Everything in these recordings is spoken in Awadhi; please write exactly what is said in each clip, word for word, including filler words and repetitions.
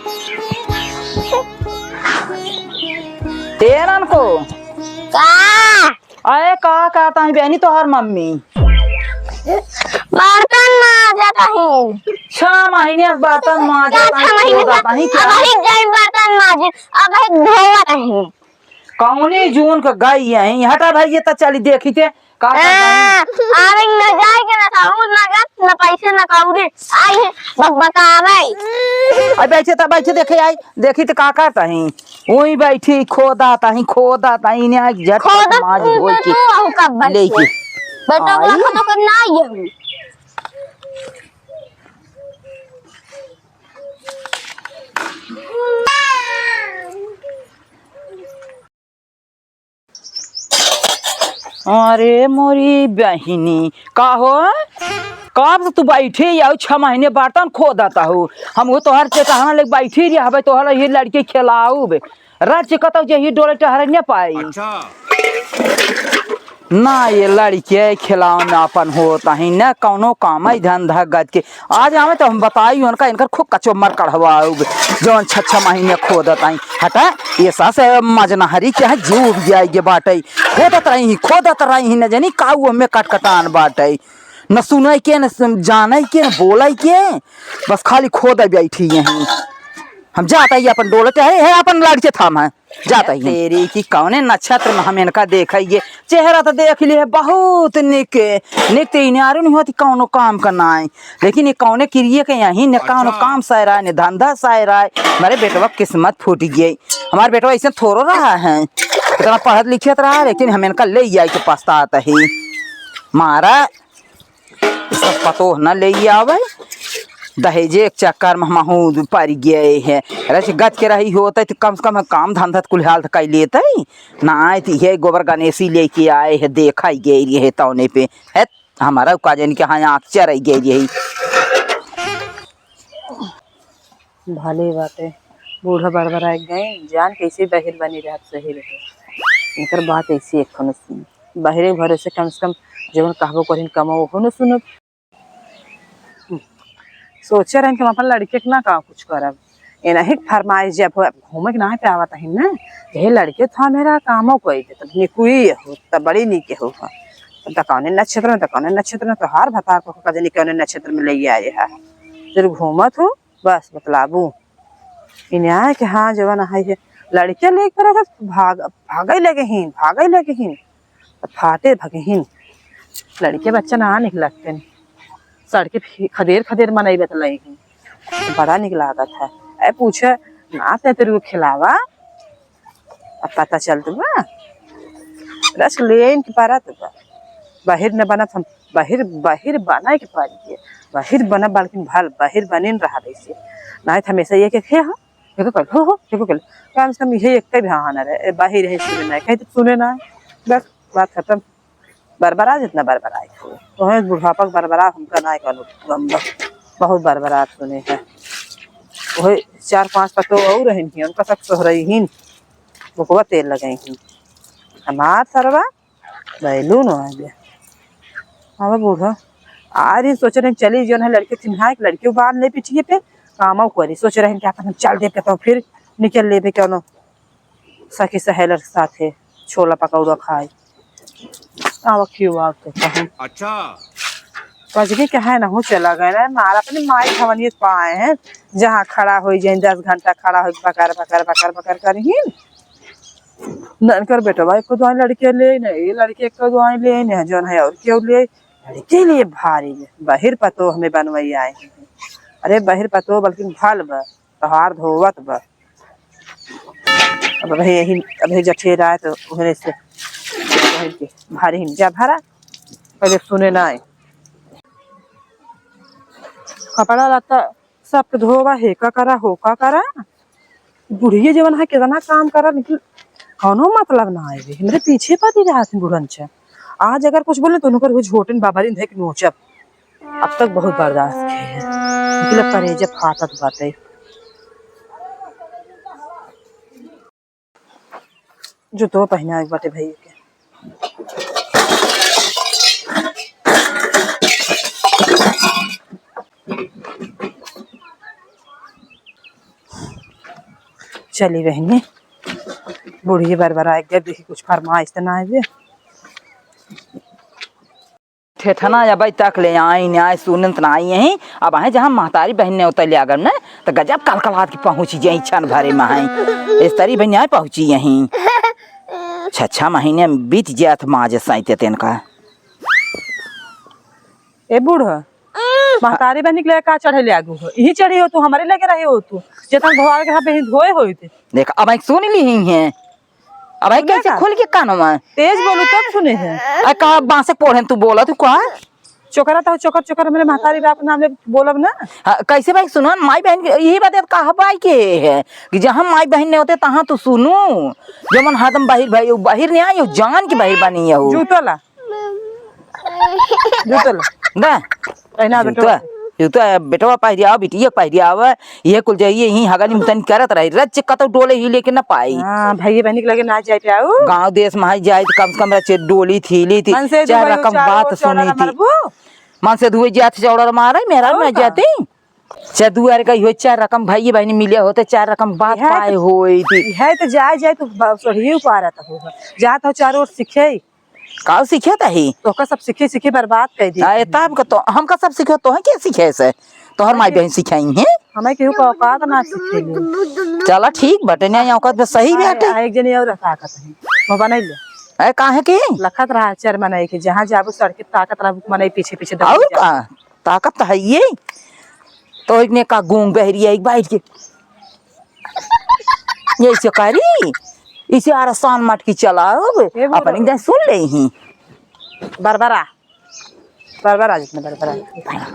ए ननको। का? अरे का कहत ही बहनी तोहर मम्मी? बर्तन माजत ही। छह महीने से बर्तन माजत ही, छह महीने खोदत ही, का? अबही जाई बर्तन माजे, अबही धोवत ही। कौनी जून के गई है, हटा भाई, ये तो चली देखी थे, का करत ही? हाँ, अरे न जाए के ना सहूर, ना गत, ना पैसे, ना कौड़ी। आई है, बकबकावे। अरे बैठे तो बैठे देखे आई, देखी तो का करत ही? वही बैठी खोदत ही, खोदत ही, इन्हें आज झट खोदत माज धोई के तू रहू कब बच्चे? लेके। बेटा, आई। खोदो के ना ये। अरे मोरी बहिनी, का हो? कब से तू बैठी आऊ, छह महीने बर्तन खोदत हो। हम वो तोहर चेटहना लेके बैठी रही हवे, तोहर ये लड़के खिलाऊब। रच कतौ जे ही डोले टहरे न पाई। अच्छा। ना ये लड़के खिलावन अपन होत ही, न कौनो काम है धंधा गज के। आज आवे तो हम बताई उनका, इनकर खूब कचोमर कढ़वाऊब, जौन छह छह महीने खोदत आई। हटा, ये सास मजनहरी के है, जीव उब जाए के बाटे। खोदत रही, खोदत रही, न जानी का वो में कटकटान बाटे। न सुने के, न सम-, जाने के, न बोले के, बस खाली खोदे बैठी यहीं। हम जाता ही अपन डोलते है, है अपन लड़के थाम है। जाता ही। तेरी की कौने नक्षत्र में हम इनका देखइए? चेहरा तो देख लिए, बहुत निक, निक ते इनारू नहीं होती, कौनो काम का नाई। लेकिन ये कौने किरिए के यहीं, न कौनो अच्छा। काम सायरा, न धंधा सायरा। हमारे बेटवा किस्मत फूट गई। हमारे बेटवा ऐसे थोड़ो रहा है, इतना पढ़त लिखत रहा, लेकिन हम इनका ले जाए के पछतात ही। मारा सब पतोह न ले आवे, दहेजे के चक्कर में हमहू पड़ गए है। रच गच के रही होते तो कम से कम काम धंधा तो कुल हाल तो कर लेते, ना आए तो ये गोबर गणेशी लेके आए है, देखा ही गए रहे तौने पे है। हमारा का जानी के हाँ आँख चराई गए रही। भले बाटे, बूढ़ा बरबराए गए, जान कैसे बहिर बनी रहत सही रहे। इनकर बात ऐसी एक खनो सुन, बहिरे भरोसे कम से कम जवन कहबो करिन कमो ओहो न सुनब। सोचे रहन कि हम अपन लड़के के ना का कुछ करब, ए नहीं फरमाइश जब हो, अब घूमे के ना पे आवत है ना, यही लड़के था मेरा कामो कोई दे, तब निकुई हो, तब बड़ी नीके हो, तब तकौने नक्षत्र में, तकौने नक्षत्र में, तोहार भतार को का जानी कौने नक्षत्र में ले आए है, फिर घूमत हो। बस बतलाबू। इन्हें आए कि हाँ, जवन है ये लड़के लेके रखा, भाग, भागै लगे हीं, भागै लगे हीं। तो फाटे भगे हीं। लड़के बच्चा ना निक लगते हैं। सड़के फे-, खदेर खदेर मनई बतलाई हीं। बड़ा निक लागत है। ए पूछे, ना ते तेरे को खिलावा? अब पता चलत बा, रस लेन के परत बा। बहिर न बनत हम, बहिर, बहिर बने के पड़ी है। बहिर बनब बल्कि भल, बहिर बनिन रहा वैसे। नाहीं त हमेशा ये के खे हो, देखो कल, हो, हो, देखो कल। कम से कम ये एक भी हाँ ना रहे, ए, बहिर है सुने ना, कहीं तो सुने ना। बस, बात खत्म। बरबरा जितना बरबराए हो। तोहे बुढ़ापा के बरबरा हमका ना कौनो गम बा। बहुत बरबरात सुने है। वही चार पांच पतो और रहन ही, उनका तक सोहरई ही। बुकवा तेल लगाई ही। हमार सरवा बैलून आ गया। अब बूढ़ा आ रही, सोच रहे चली जो है लड़के चिन्हाए, लड़के बांध ले पीठिए पे, कामो करी। सोच रहे कि अपन हम चल दे के तो फिर निकल लेबे कौनो सखी सहेलर के साथे छोला पकौड़ा खाए। आवा खियवा के कहूँ। अच्छा। कजरी के है ना हो चला गए ना, मार अपने माई भवनियत पाए हैं, जहाँ खड़ा हो जाए, दस घंटा खड़ा हो, बकर, बकर, बकर, बकर करी। ननकर बेटवा एको दुआई लड़के ले ने, ये लड़के एको दुआई ले ने, जौन है और केहू ले, लड़के लिए भारी ले, बहिर पतोह में बनवई आए हैं। अरे बहिर पतोह बल्कि भल बा, तोहार धोवत बा। अब भाई यही, अब यही जठेर आए तो उहरे से, वही के भारी हिन जा भरा, पहले सुने ना आए। कपड़ा लत्ता सबके धोवा, हेका करा, होका करा। बुढ़िया जवन है, कितना काम करा, लेकिन कौनो मतलब ना आए रे। हमरे पीछे पड़ी रहत हैं बुढ़न छे। आज अगर कुछ बोले तो उनकर वो झोटन बाबरिन धे के नोचब। अब तक बहुत बर्दाश्त किए हैं। निकले करेजा फाटत बाटे। जूतो पहनाए के बाटे भैया के। चली बहिनी, बुढ़िया बरबराइ गै, देखी कुछ फरमाइश त नाहीं बे। ठेठना अबै तक ले आइन, आइ सुनत नाहीं अहीं। अब अहै जहाँ महतारी बहिन नेवतै ल्यागब न, त गजब कलकलात के पहुँची जाई, छन भरे मा है। इस तरी बहिन आइ पहुँची अहीं। छह, छह महीने बीत जात माजे साइते तेन का। ए बूढ़, महतारी बहिनी के लगे का चढ़े ल्यागू हो? इहीं चढ़ी हो तू, हमरे लगे रहे हो तू। जेतन धोआवे के हा बहिन धोए होइत। देख, अब एक सुन लिही है। अब एक सुने कैसे का? खुल के कान में? तेज बोलू तब सुने है। अरे का बांसे के पोढ़े तू बोला, तू का? चोकरा तो चोकर, चोकर मेरे महतारी बाप के नाम ले बोलब ना। हाँ, कैसे भाई सुनो, माई बहिन के इही बात है, कहा भाई के है कि जहाँ माई बहिन नेवते तहाँ तू सुनू। जमन हरदम बाहिर भाई, बाहिर नहीं आई हो, जान के बाहिर बनी हो। जूतो ला। जूतो ला। दा। पहिना बेटवा। जूता, जूता, बेटवा पहिरियावा, बिटिया पहिरियावा, ये कुल जाइए, यहीं हगली मुतन करत रही, रच कतौ डोले ही लेके न पाई। हाँ, भाई बहिनी के लगे ना जाए पाऊ। गाँव देश मा जाए त कम से कम रच डोली थी, ली थी, मन से चार दुबई रकम चार बात ओर चौड़ा सुनी थी। मरबू। मन से दुबई जात चौड़ा मारे, मेहरारू और ना का? जाती। चाहे दुआरे का इहो चार रकम भाई बहिनी मिले होते, चार रकम बात इहे पाए तो, होई थी। इहे तो जाए, जाए तो बा-, सोढ़िए उपारत हो। जात हो चारों ओर सीखे। का सीखे तही? तोहका सब सीखे, सीखे बर्बाद कर दी। आ, ए, तब का तो, हमका सब सीखे, तोहे के सीखे से? तोहर माई बहिन सिखाई हैं? हमें केहू का औकात ना सीखे ले। चला ठीक बाटे, नहीं औकात बस सही आ, बाटे। आ, एक जनी और ताकत है, वो बनाई ले। ए, काहे के? लखत रहा चार मनई के, जहाँ जाबू सड़के ताकत रहा, मनई पीछे पीछे दौड़ और जा। का? ताकत तो है ये। तो एक ने का गूंग बहरी है, एक बैठ के। ये इसे करी, इसे आरासान मटकी चलाओ, ए बोलो। अपन एक दिन सुन ले ही। बरबरा, बरबरा जितने बरबरा।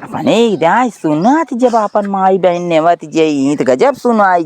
अपन एक दिन सुनत जब अपन माई बहिन नेवत जई, तो गजब सुनाई।